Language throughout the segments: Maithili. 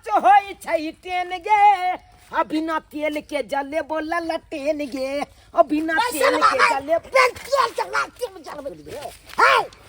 पाँच होइ छै टेन गे, आ बिना तेल के जले बोला लटेन गे, आ बिना तेल के जले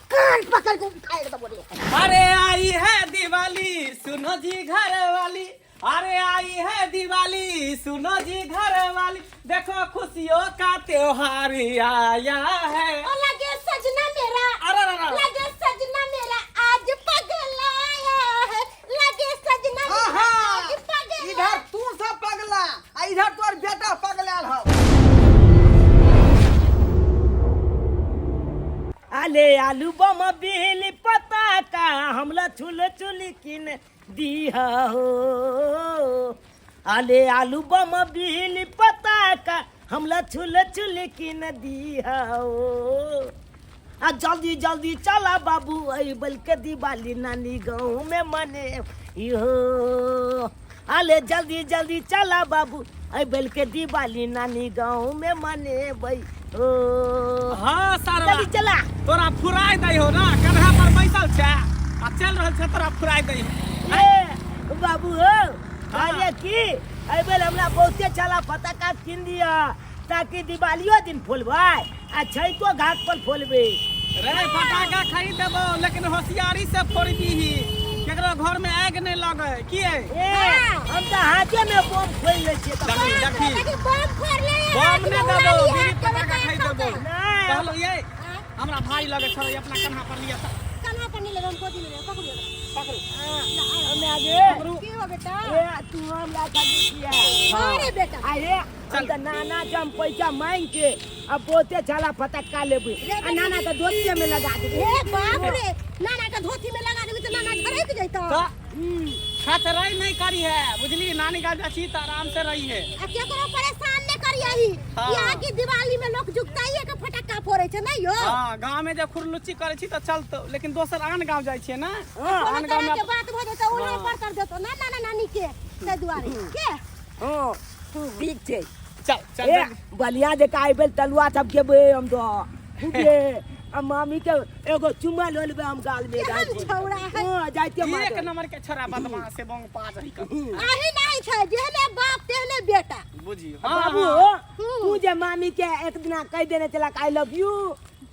कान पकड़ के उठाए देबो रे। अरे आई है दिवाली सुनो जी घर वाली, अरे आई है दिवाली सुनो जी घर वाली, देखो खुशियों का त्योहार आया है। ओ लगे सजना मेरा, अरे अरे अरे। लगे सजना मेरा आज पगलाया है, लगे सजना मेरा आहा, आज पगलाया। इधर तू सब पगला आ इधर तोर बेटा पगलाल हौ। आले आलू बम बिल पताका हमला छुल छुल किन दिहा हो, आले आलू बम बिल पताका हमला छुल छुल किन दिहा हो। आ जल्दी जल्दी चला बाबू ऐ बल के दिवाली नानी गाँव में मने इहो, आले जल्दी जल्दी चला बाबू ऐ बल के दिवाली नानी गाँव में मने बई ओ। हाँ सारा जल्दी चला। तोरा फुराय दै हो ना, कन्हा पर बैसल छै आ चल रहल छै, तोरा फुराय दै हो। ए बाबू हो, कहलिए की एहि बेर हमरा बहुते चला फटाका कीन दिअ ताकि दिवालियो दिन फोलबै आ छठो घाट पर फोलबै। रे फटाका खरीद देबो लेकिन होशियारी से फोड़ दीही, केकरो घर में आगि नहीं लगे की है? ए हम तऽ हाथे में बम फोड़ि लै छियै तऽ। देखी, देखी। देखी, बम फोड़ ले, बम हाथ नहीं में देबो, उड़ा ली, बीड़ी हाथ के फटाका बता खरीद खाते। देबो। नहीं। कहलो ये हमरा भाई लगे छलै अपना कन्हा पर लिया तऽ। कन्हा पर नहीं लेबै, हम गोदी में लेबै, पकड़ियो। पकड़ू। हमे आगे। पकड़ू। की हो बेटा? ए तू हमरा खाली किया? अरे बेटा। अरे हम तऽ नाना के हम पैसा मांग के अब बहुते छाला फटक्का लेबै आ नाना के धोतिये में लगा देबै। हे बाप रे, नाना के धोती में लगा देबै तऽ नाना झरकि जैतौ। तऽ खतराई नहीं करी है बुझली, नानी गाँव जाइ छी तऽ आराम से रही है। आ केकरो परेशान नहीं करियही। हाँ। यहाँ की दिवाली में लोग जुगताइए के फटक्का फोड़ै छै नहीं हो? हाँ, गाँव में जब खुरलुच्ची करै छी तऽ चलतौ, लेकिन दोसर आन गाँव जाइ छियै ना, हाँ, कोनो आन गाँव तरह में के बात भऽ जेतौ, उन्हें पर कर देतौ ना नाना नानी के, ताहि दुआरे के। हाँ, ठीक छै। चल चल ए जल्दी। बलिया जकाँ एहि बेर तलुआ सब खेबै हम तऽ खूबे, आ मामी के एगो चुम्मा लऽ लेबै हम गाल में। केहन छौड़ा है। हाँ, जाइते एक मारे। नंबर के छोरा बदमाश से बोंग पाज है। आही नहीं छै, जेहने बाप तेहने बेटा। बुझियो। बाबू, हाँ, तू जे मामी के एक दिना कहि देने छलक I love you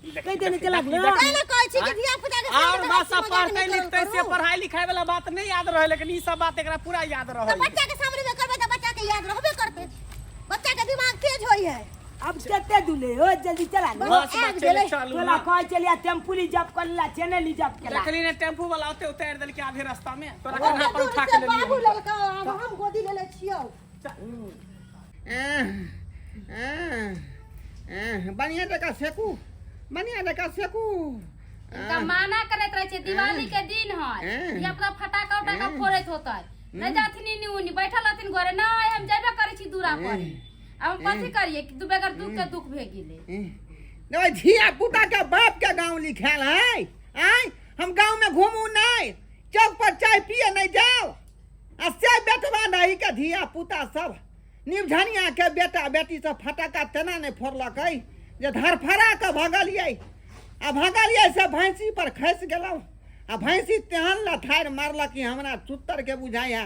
कहि देने छलक ना? तैं ने कहै छी कि धिया पुता के और सामने बात हँसी सब मजाक पढ़ते नहि करल लिखते से करू। पढ़ाई लिखाई वाला बात नहीं याद रहे, लेकिन ई सब बात एकरा पूरा याद तऽ रहे। बच्चा के सामने में करबै तऽ बच्चा के याद रहबे करतै, बच्चा के दिमाग तेज होइ है। अब कते दूले हो, जल्दी चला ना। बस आबि बच्चे गेलै। चलू तोला ना। कहै छलियै टेम्पू रिजर्व कर ला, चेने रिजर्व केला। देखली ने टेम्पू वाला ओते उतार देलकै आधे रास्ता में, तोरा ओते कन्हा पर दूर उठा से के लेलियै। बाबू लेलकौ, आब हम गोदी लेले छियौ। बढ़िया जकाँ सेकू, बढ़िया जकाँ सेकू। इनका माना करैत रहे छै दिवाली के दिन है, हैं। ई अपना फटाका उटाका फोड़ैत होतै, नहीं जाथिन इन्नी उन्नी बैठल रहथिन घरे, नहीं हम जेबे करै छी दूरा पर। आब हम कथी करिए कि दू बेगर दुख के दुख भे गेलै। नहीं धिया पुता के बाप के गांव लिखायल है, आय हम गांव में घूमू नहीं, चौक पर चाय पिए नहीं जाओ, आ से बेटवा नहीं के धिया पुता सब निवझनिया के बेटा बेटी सब फटाका तेना नहीं फोड़लकै जे धरफड़ा के भगलियै, आ भगलियै से भैंसी पर खसि गेलहुँ, आ भैंसी तेहन लथारि मारलक कि हमरा चुत्तर के बुझाइ है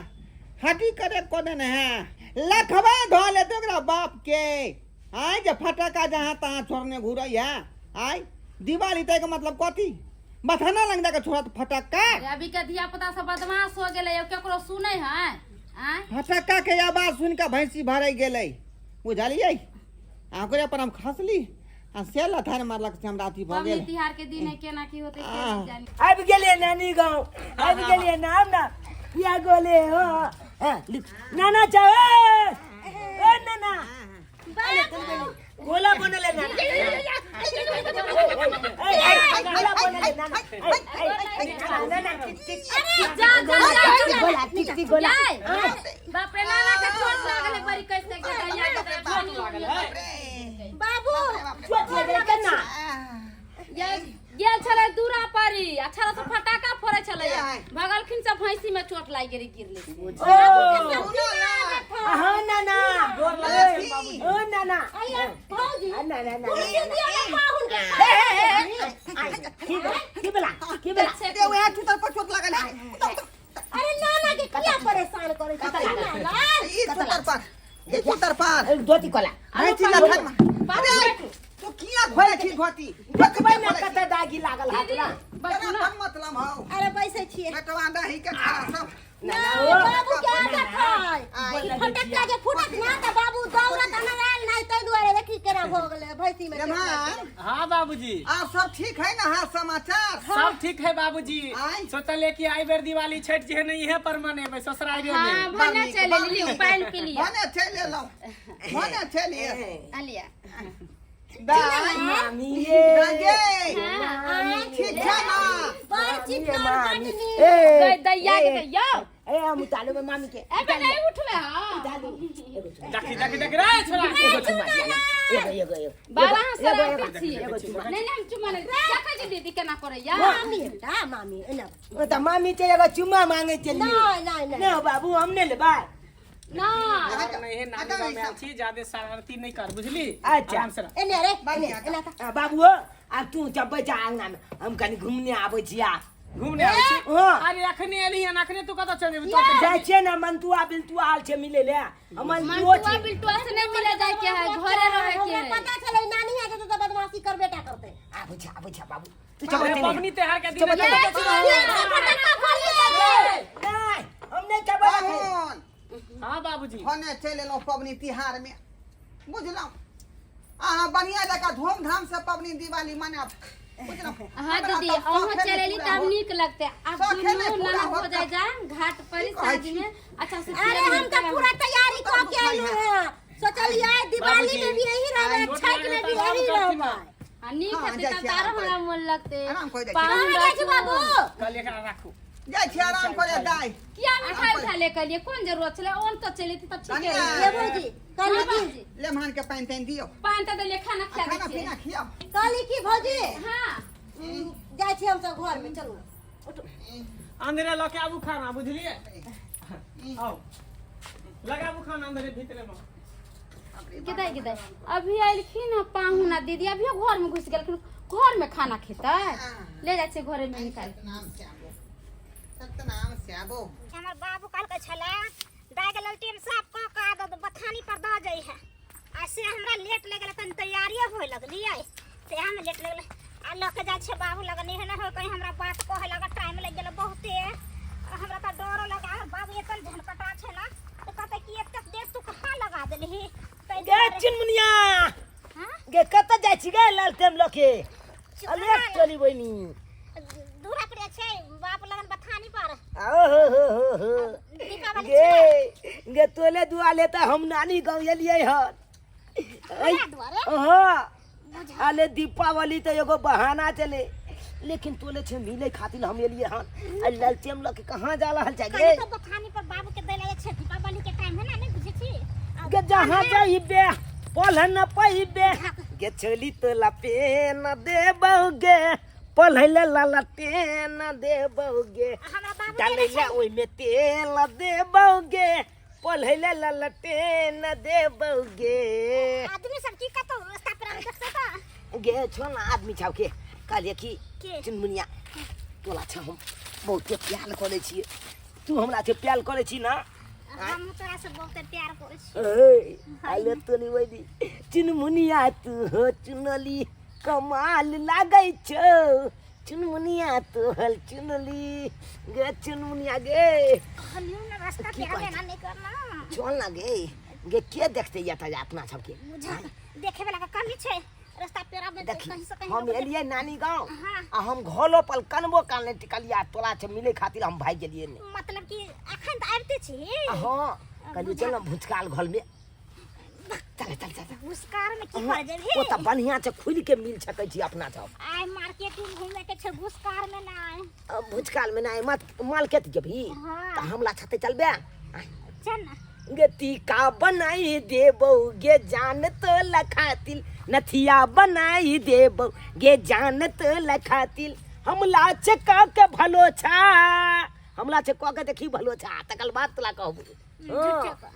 हड्डी करे कऽ देने है, लखबा धऽ लेत ओकरा बाप के, आय जे फटाका जहाँ तहाँ छोड़ने घुरै है, आय दिवाली तक मतलब कथी बथाना लग जाके छोड़त फटाका। अरे अभी के धिया पुता सब बदमाश हो गेलै, अब केकरो सुनै है? आँय? फटाका के आवाज सुन के भैंसी भरै गेलै बुझलियै, आ ओकरे पर हम खसली आ से लथारि मारलक से हमरा अथी भऽ पबनी गेल। तिहार के दिन है, केना की होतै से आह। नहि जानी। आबि गेलियै नानी गाँव, आबि गेलियै ना, आब ना किया गोले हो। हाँ, लिख। नाना चाहे ए नाना गोला बनले नाना, ए, ए, गोला बनले नाना, ए, ए, नाना टिक टिक जा जा जा गोला टिक टिक गोला। जाय बाप रे, नाना के चोट लागल है बड़ी, कैसे के दैया के चोट लागल है बाबू। चोट लगलै केना? गेल छलै दूरा परी आ छला सब फटाका फोड़ै छलै, भगलखिन सब भैंसी में चोट लागि गेलै, गिरलै। ओ हाँ नाना, ओ नाना, आइया भौजी, आ, ना ना ना कुर्सी दिया ना पाहुन के। हे, हे, हे, हे। की भेला की भेला की भेला? रे वएह चुतर पर चोट लागल है। अरे नाना के किया परेशान करै छी कतऽ ना लाल ई सुतर पर, ई सुतर पर। धोती कोला नहीं छी लखन में। अरे तू किया खोले छी धोती? देखबै ने कते दागी लागल हाथ दीदी ला बैठू तेरा ना कोन मतलब हौ? अरे बैसै छियै। बेटवा दही के खा सब। ना ना ना ओ बाबू के आदत है आइ। कि फटक्का जे फुटत ना त बाबू दौड़त अनरायल नहीं तै दुआरे देखी केना भऽ गेलै भैंसी में। लेमहान हाँ बाबूजी। आप सब ठीक है ना? हाँ समाचार सब ठीक है बाबूजी। आइ। सोचले कि आई बेर दिवाली छठ जे है नहीं है पर मनेबै ससुरारे हाँ में। भने नीक, चलि बड़ एलियै, नीक। पानि पी लिअ। भने चलि एलहुँ, भने चलि एलहुँ। आ लिअ। दाइ मामी दाइ ये गे, हाँ ठीक छै ना? बड़ चिकन बड़ नीक। ए गै दैया के दैया। ए हम उतारू में मामी के। ए बेटा ई उठबे। हाँ उतारू एगो चुमा। देखी देखी देखी रे छोरा। एगो चुमा दिया ना। एगो एगो एगो बाबा अहाँ एगो शरारती एगो छियै। एगो चुमा। नहीं नहीं हम चुमा नहीं देखै छी दीदी केना करैया। मामी हमरा मामी एना। ओ त मामी के एगो चुमा मांगे चलिए। नहीं नहीं नहीं। नहीं बाबू हम नहीं लेबै। ना नहीं है नानी गाँव में आयल छी, ज्यादा शरारती नहीं कर बुझली। अच्छा। आराम से रह। एने रे एने एना त। आ, बाबू हो, आब तू जबै जा अंगना में हम कनी घूमने आबै छिया। घूमने आबै छी? हाँ। अरे अखने एली हन, अखने तू कतऽ चल जेबही? तो जाइ छियै ने मंतुआ बिलतुआ आयल छै मिलै ले हम मंतुओ मंटुआ छी। बिलटुआ से नहीं मिले जाय के है, घरे रहे के हमरा है। पता चलै नानी आ जेतै त बदमाशी करबे टा करतै। आबै छै आबै छै बाबू तू अरे चबैते पबनी त्योहार के दिन चबैते है, नहीं। कतऽ चल फटक्का फोड़िए देबै। नहीं हम नहीं चबैते। पाहुन हाँ बाबूजी। भने चलि एलहुँ पबनी तिहार में, बुझलहुँ? अहाँ बढ़िया जकाँ धूमधाम से पबनी दिवाली मनायब, बुझलहुँ? हाँ हमरा दीदी तऽ अहूँ शौखे चलि नहि एली पूरा तब होत। नीक लगतै। आब शौखे दुनू नहि पूरा ननद हो होत। जाय जा घाट पर की कहै साँझ छी? में अच्छा से अरे हम तऽ पूरा तैयारी कऽ के अयलहुँ हैं। सोचलियै दिवाली में भी यही रहबै, चोट छठि में लागल भी तऽ आराम यही करथिन। रहबै। हाँ नीक हाँ, हेतै जाइ तब छी तऽ आरो आराम हमरा मोन लगतै। आराम कऽ जाइ छी। पाहुन कहाँ जाइ छी रहथुन। बाबू? कल एकरा राखू। जाइ छी आराम करे दाइ। किया मिठाई उठा ले कलिए, कोन जरूरत छलै? ओन तऽ चलि एती तब ठीके कनिया। रहतै। ये भौजी कहली हाँ की बाबूजी। लेमहान के पानि तानि दियौ। पानि तऽ देलियै, खाना आ खिया दै खाना छियै। पीना खियाउ। कहली की भौजी हाँ जाइ छी हमसब घर में, चलू उठू। अंदरे लऽ के आबू खाना, बुझलियै? आउ लगाबू खाना अंदरे भीतरे में। गिदाई गिदाई अभी अयलखिन हँ पाहुन आ दीदी अभियो घर में घुसि गेलखिन, घर में खाना खेतै? ले जाइ छियै घरे में निकालि। सतनाम श्यामो सतनाम श्यामो। हमर बाबू कहलकै छलै दाइ के ललटेन साफ कऽ कऽ आ बथानी पर दऽ जाइ है, आ से हमरा लेट लागि गेलै, तनी तैयारियो होय लगलियै से में लेट लगलै। आ लऽ के जाइ छियै बाबू लग, नहि ने होय कहीं हमरा बात कहै लग टाइम लागि गेलै बहुते। आ हमरा तऽ डरो लगा, बाबू एतन झनकटा छै ने तऽ कहतै कि एतेक देर तू कहाँ लगा देलही। ताहि गे दुआरे चुनमुनिया। हाँ? गे कतऽ जाइ छी गे लालटेम लऽ के? अले चली बहिनी दूरा पर छै बाप लगन बथानी पर। ओ हो हो हो हो दीपावली गे छै। गे तोले दुआले तऽ हम नानी गाँव एलियै हन। हमरा दुआरे? हाँ अले दीपावली तऽ एगो बहाना चले, लेकिन तोले छै मिले खातिर हम एलियै हन। आ लालटेम लऽ के कहाँ जा रहल छै गे? कनी तऽ बथानी पर बाबू के दै लए छै, दीपावली के टाइम है ना, नहीं बुझै छी? आ गे जहाँ जाइबे पलहन पैबे गे चली तोला पेन देबौ गे, पलहै ला टेन देबौ गे, हमरा बाबू के डालै ला ओहिमे तेल देबौ गे, पलहै ला टेन देबौ गे। आदमी सब की कतौ रास्ता पर आबि देखतै तऽ गे छो ना आदमी छाव के कहलिए कि के? चुनमुनिया तोला छ हम बहुते प्यार करै छियै, तू हमरा से प्यार करै छी ना? हम तोरा से बहुते प्यार करै छी। ए अले तोली वैदी चुनमुनिया तू हो चुनली कमाल लागै छौ, चुनमुनिया तू हल चुनली गे चुनमुनिया गे। कहलियौ ना रास्ता की पे आबे कहै ना नहीं करना। चल ना गे गे के देखते या त अपना सबके बुझा देखे वाला के कमी छै रास्ता पे आबे देखी कहीं से कहीं हम लोग एलियै नानी गाँव हाँ। आ हम घरो पर कनबो काल नहि टिकलियै, तोरा से मिले खातिर हम भागि गेलियै ने। मतलब कि अखन तऽ आबिते छी। हाँ कहलियै चल ना भुचकाल घर में, चल चल चल। भुसकार में की कर जेबही? ओ तऽ बढ़िया से खुलि के मिल सकै छी अपना सब। आइ मार्केटिंग घूमे के छै भुसकार में नै। भुचकाल में नहि, मत मार्केट जेबही हाँ। तऽ हमला छते चलबे। चल ना। गे टीका बनाई देबौ गे जान तोला खातिर, नथिया बनाई देबौ गे जान तोला खातिर, हमला चका के भलो छा, हमला से कऽ के देखी भलो छा, तकर बाद तोला कहबो। हाँ।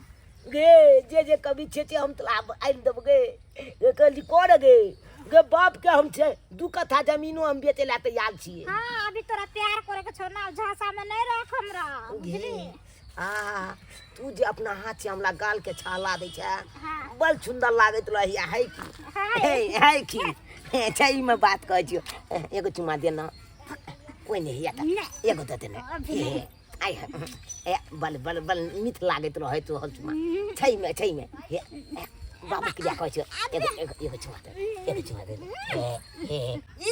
गे जे जे कवि छे से हम तोला आनि देबो गे। गे कहली कर गे गे बाप के हम छे 2 कट्ठा जमीनो हम बेचे ला तैयार छियै। हाँ अभी तोरा प्यार करे के छौ ना, झांसा में नहीं रख हमरा, बुझली? आ तू जे अपना हाथ से हमरा गाल के छाला दै छै बड़ सुंदर लागैत रहैया है की है है की छै ई में बात कहै छियौ एगो चुमा दे ना कोई नहीं हिया तऽ एगो दे देने हे आइ हे ए बल बल बल मीठ लागैत रहै तो हल चुमा छै में छै में हे ए, बाबू के जा कहै छियौ एगो एगो एगो चुमा दे एगो चुमा दे हे हे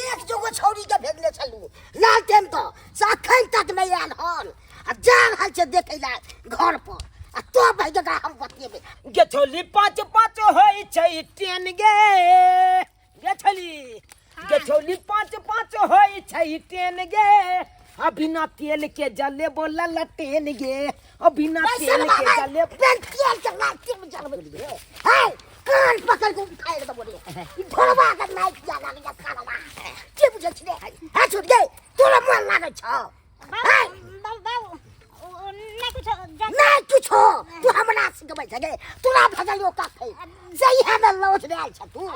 एक जोगो छौरी के भेजले छलू लालटेन तऽ से अखन तक नहि आयल हन आ जा रहल छै देखै ला घर पर आ तो भाई जकरा हम बतियेबै गेछौली पाँच पाँच होइ छै टेन गे गेछौली गेछौली पाँच पाँच होइ छै टेन गे आ बिना तेल के जले बोला लटेन गे आ बिना तेल के जले तेल के लालटेन जलबै हे कान पकड़ के उठाए दबो रे ई ढोलवा के नाइक जा लागे जा सालवा के बुझै छी रे हे छूट गे तोरा मन लागै छौ बाबू बाबू नहीं कुछ नहीं कुछो तू हमरा सिखबै छै गे तोरा भजलियो कखै सही है में लौट आयल छ तू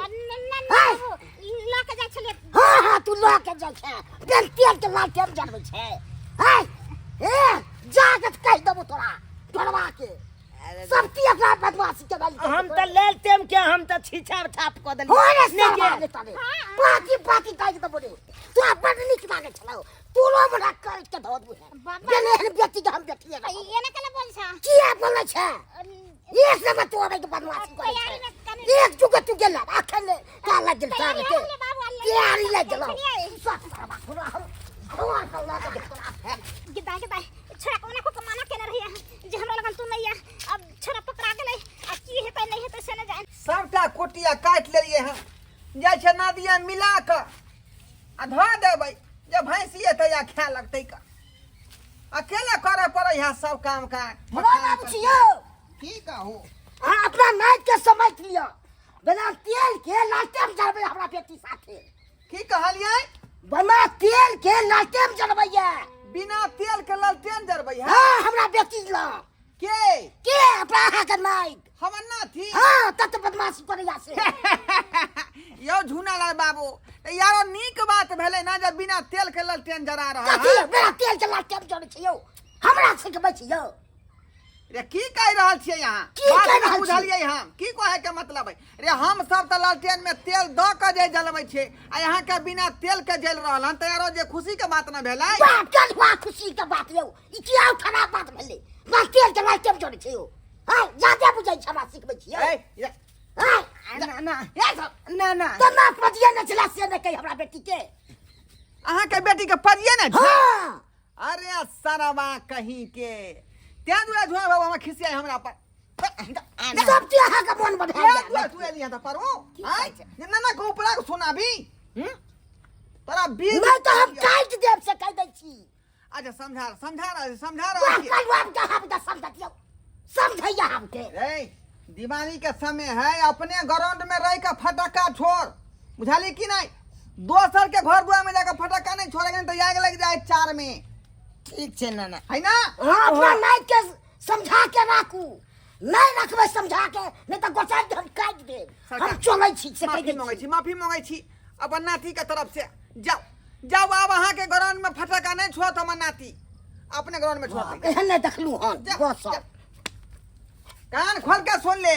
लऽ के जाइ छलियै हाँ हाँ तू लऽ के जाइ छै तेल तेल के लालटेन जरबै छै है ए जा के कहि देबो तोरा ढोलवा के सब ती अपना बदमाशी के गाली हम तऽ लेल टेम के हम तऽ छीछा छाप कऽ देलियै हो रे नहि सरवा गे। रे तने पाती पाती कहि देबो रे तोरा बड़ नीक लागै छलौ तोरो हमरा कर के धो दू बेले एहन बेटी के हम बेटिए रहब। एना केला बोल छा किया बोलै छै एक नंबर तू अबै के बदमाशी करै तैयारी में छै कनी एक जुग तू गेल अखन का लग गेल साल के तैयारी बाबू तैयारी लग गेल सब सरवा तोरा हम भगवान के लऽ के तोरा गिदा गिदा छोरा कोना को कमाना केने रहिए जे हमरा लगन तू नहीं है अब छोरा पकड़ा गेलै आ की हेतै नहीं हेतै से न जान सबटा कुटिया काटि लेलियै हन जाइ छै नदिया मिला कऽ आ धऽ देबै जे भैंसी एतै आ खाए लगतै का अकेले करऽ पड़ै है सब काम काज हमरा बाबू छी यौ की कहू अहाँ अपना नाइट के समझ लिअ बिना तेल के लालटेन जरबै हमरा बेटी साथे की कहलियै बिना तेल के लालटेन जरबैया बिना तेल के लालटेन जरबै है हाँ हमरा बेटी लग के के अपना अहाँ के नाइट हमर नाथी हाँ तत बदमाशी करैया से यौ झूनालाल बाबू तऽ यारो नीक बात भेलै ने जे बिना तेल के ललटेन जरा रहल कथी है बिना तेल के लालटेन जरै छै यौ हमरा सिखबै छी यौ रे की कहि रहल छियै अहाँ की बात कहि नहि रहल छी? बुझलियै हम की कहै के मतलब है रे हम सब तऽ लालटेन में तेल दऽ के जे जलबै छियै आ अहाँ के बिना तेल के जल रहल हन तऽ यारो जे खुशी के बात न भेलै बाप के हुआ खुशी के बात यौ ई की आउ खराब बात भेलै बस तेल के लालटेन जरै छै यौ हाँ जादे बुझै छै हमरा सिखबै छी यौ ए, ये, हाँ ना ना ये सब ना ना तो ना पजिए न छला से ने कही हमरा बेटी के अहाँ के बेटी के पजिए ने छै हाँ अरे सरवा कहीं के तें दुआरे झुआ बाबू हमरा खिसियाई हमरा पर सब चीज अहाँ के मन बढ़ा तें दुआरे तू एलिहन तऽ परो आँय ना ना के उपरा के सुनाबी हम्म? तोरा बीज नहीं तो हम काट देब से कह दै छी अच्छा समझा समझा रहल समझा वाह रहल छी कल हम के हम के समझ दियौ समझैया हमके रे दिवाली के समय है अपने ग्राउंड में रह के फटाका छोड़ बुझाली कि नहीं दोसर के घर दुआर में जाकर फटाका नहीं छोड़ेंगे तो आग लग जाए चार में ठीक छै नाना है ना हाँ अपना नाइट के समझा के राखू नहीं रखबै समझा के नहीं तो गोसाई के हम काट देब हम चलै छी से कहि माफी दै मांगे छी छी माफी मांगे छी अपन नाती के तरफ से जाओ जाओ अब अहाँ के ग्राउंड में फटाका नहीं छोड़त हमर नाती अपने ग्राउंड में छोड़त एहन नहि देखलू हन जा, बस जा। कान खोल के सुन ले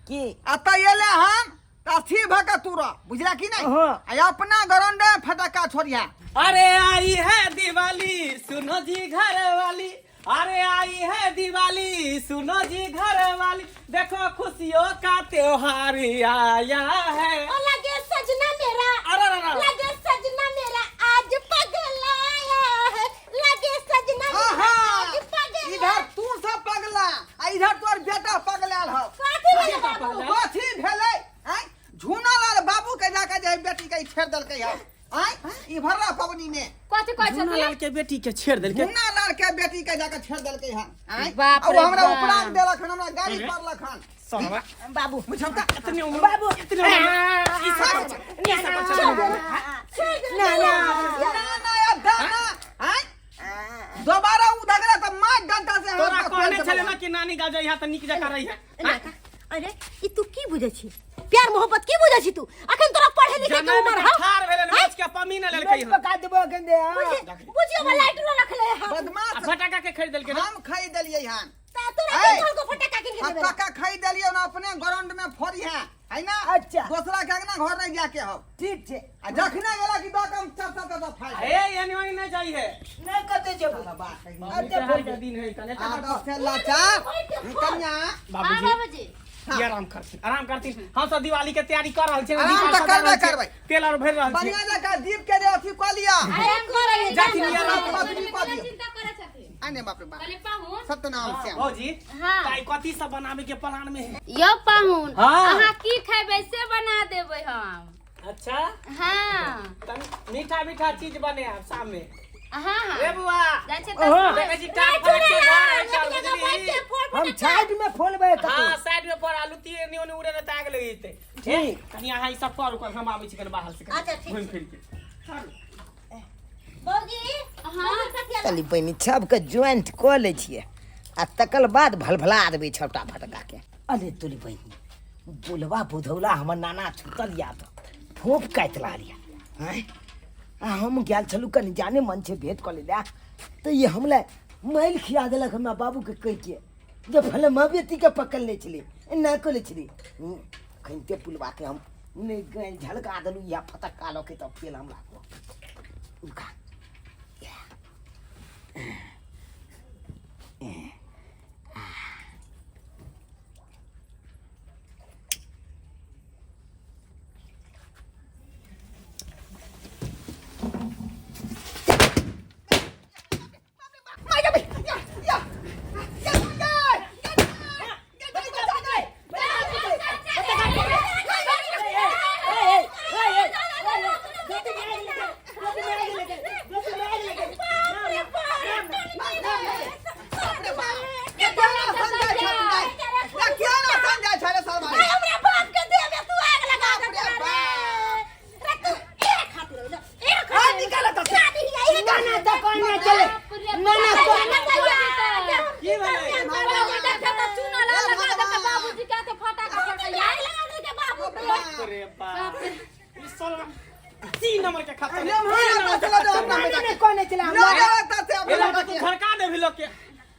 की अतः एले हम तऽ अथी भऽ के तू रह बुझला कि नहीं हाँ। आ अपना ग्राउंड में फटाका छोड़िया अरे आई है दिवाली सुनो जी घर वाली अरे आई है दिवाली सुनो जी घर वाली देखो खुशियों का त्योहार आया है ओ लगे सजना मेरा अरे अरे अरे। लगे सजना मेरा आज पगलाया है लगे सजना मेरा आहा आज पगलाया इधर तू सब पगला आ इधर तोर बेटा पगलाल हौ कथी भेलै बाबू कथी भेलै आँय झूनालाल बाबू के जाके जे बेटी के छेड़ देलकै हँ आँय ई भरला पबनी में कथी कहै छथिन झूनालाल के बेटी के छेड़ देलकै झूनालाल के बेटी के जाके छेड़ देलकै हँ आँय बाप आ रे ओ हमरा बाप। उपराग देलक हन हमरा गाली पड़लक हन सरवा बाबू बुझम त इतनी उम्र बाबू इतनी उम्र में ई सब ई सब ना ना ना ना या दाना आँय दोबारा उधगरा त मार डंडा से हाथ तोरा पर कहने खोल छले देबौ। ना कि नानी गाँव जइहा तऽ नीक जकाँ रहिहे ना का अरे ई तू की बुझै छी प्यार मोहब्बत की बुझै छी तू अखन तोरा पढ़े लिखे के जनम उम्र के हौ ठार भेलै बेच के पमी न लेलकै रोज हन पका देबो अखन दे हाँ। बुझियो वाला लाइट न रखले है आ बदमाश फटाका के खरीद देलकै हम खरीद देलियै हन त तोरा ऐ। के कहलको फटाका किन के हम देबे टका खरीद देलियो ना अपने ग्राउंड में फोड़ी है है ना? अच्छा। दूसरा के अंगना घर नहीं जाके हो। ठीक छै। आ जखने गेला कि दऽ कम सब सब सब फाड़ हे एने ओने नहीं जाइ है। नहि कते जेबै। मम्मी के हाल के दिन है तने आ दस से लाचार कन्या। हाँ बाबूजी बाबूजी ई आराम करथिन, आराम करथिन। हम सब दिवाली के तैयारी कर रहल छी, आराम दीप तऽ सजा करबै, रहल छी, करबै। तेल आर भरि रहल छी। बढ़िया जकाँ दीप के जे अथी कऽ लिअ। आराम करै जाथिन आराम करू। चिंता करै छथिन। आने बाप रे बाप, कहली पाहुन। सत्यनाम श्याम। भौजी हाँ। ताई कथी सब बनावे के प्लान में है? यौ पाहुन, हाँ। अहाँ की खेबै से बना देबै हम। अच्छा। हाँ। तनी मीठा मीठा चीज बने आब शाम में। हाँ हाँ। रे बुआ जाइ छै ओहो। तऽ देखै छी टाप फड़क के घर है चल बुझली। हम साइड में फोलबै कतौ। हाँ साइड में पर आलू तीर एने ओने उड़े न त आग लगी जेतै। ठीक। कनी अहाँ ई सब करू कर, हम आबै छी कनी बाहर से कनी। अच्छा, ठीक घुमि फिर के। बाबूजी। हाँ। चली बहिनी सबके ज्वाइंट कऽ लै छियै आ तकर बाद भलभला देबै छटा फटका के। अरे तोरी बहिनी बुलवा बुधौला हमर नाना छूतल या तऽ फोप काटि रहल या। आँय आ हम गेल छलहुँ कनि जाने मन छै भेंट कऽ लै तऽ ई हमला मैल खिया देलक हमरा बाबूके कहि के जे फलमा बेटीके पकड़ लै छलै एना कऽ लै छलै। खनिते पुलवाके हम नहि गालि झलका देलहुँ इएह फटक्का लऽ के तब फेर हमरा उनका हमरा बाप के देह में तू आग लगा दे रे, तू एक हाथ रे, एक हाथ निकाल त शादी ही ना ना तो कोई ना चले ना ना कोई की भेलै? चूना लगा देतै बाबूजी के हाथे फटाका फटैया। आग लगा दे के बाबू के। रे बाप, ई साला 3 नंबर के खतरा। ना ना कोई नहीं चले हमरा। एला तो तू भड़का देबही लोग के।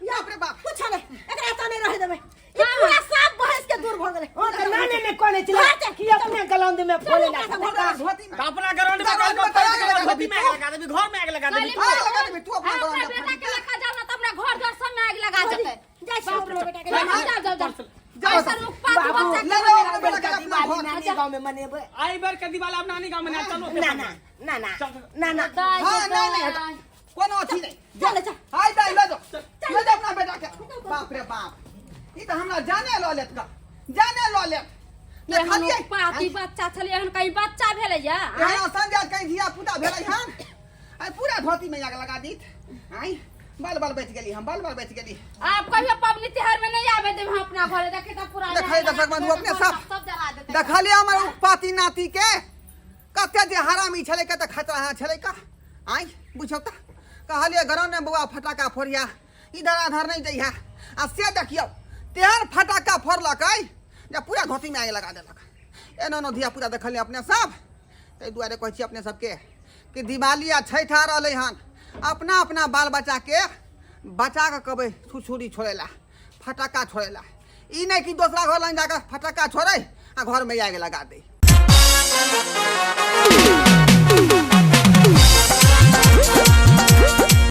कुछ नहीं, एकरा एतऽ नहीं रहे देबै। ई पूरा साफ बहस के दूर भऽ गेलै। हाँ तो ना ना ना कोई नहीं चले कि अपने गलौंद में फोले ला फटका। त अपना ग्राउंड में ग्राउंड में आग लगा धोती में आग लगा देबी, घर में आग लगा देबी। हाँ, अपना बेटा के लखा जाओ ना त अपना घर द्वार सब में आग लगा जेतै। जाइ छी अपना बेटा के। जाओ जाओ जाओ। जाओ। ऐसन उत्पात बाबू, बच्चा के ले जाओ अपना बेटा के अपना दिवाली घर। नानी गाँव में मनेबै। आई बेर के दिवाली अब नानी गांव में ना चलो। ना ना ना ना ना ना दाइ हाँ, के नहीं, नहीं, दाइ। कोनो अथी नहीं। चल चल। हाय दाइ, लऽ जाओ, लऽ जाओ अपना बेटा के। बाप रे बाप, ई तऽ हमरा जाने लऽ लेत का, जाने लऽ लेत। एहन देखलियै उत्पाती बच्चा छलै, एहन कहीं बच्चा भेलै या? एहन संजय कहीं धिया पुता भेलै हन, आइ पूरा धोती में आग लगा दीत। आइ बाल बाल बचि गेली हम, बाल बाल बचि गेली। आप कहियो पबनी त्योहार में नहीं आवे देब हम अपना घरे। देखे त पूरा देखै तऽ भगवान अपने सब सब जला देतै। देखलियै हमर उत्पाती नाती के कते जे हरामी छलै, कते खतरा छलै का। आइ बुझौ तऽ कहलियै ग्राउंड में बौआ फटाका फोड़िया, इधर आधर नहीं जइहा, आ से देखियौ तेहन फटाका फोड़लकै जे पूरा धोती में आगि लगा देलक। एना एना धिया पुता देखलियै अपने सब। ताहि दुआरे कहै छी अपने सबके कि दिवाली आ छठि आ रहलै हन, अपना अपना बाल बच्चाके बचा कऽ कहबै छुरछुरी छोड़ै ला, फटाका छोड़ै ला। ई नहि कि दोसरा घर लग जाकऽ फटाका छोड़ै आ घरमे आगि लगा दै।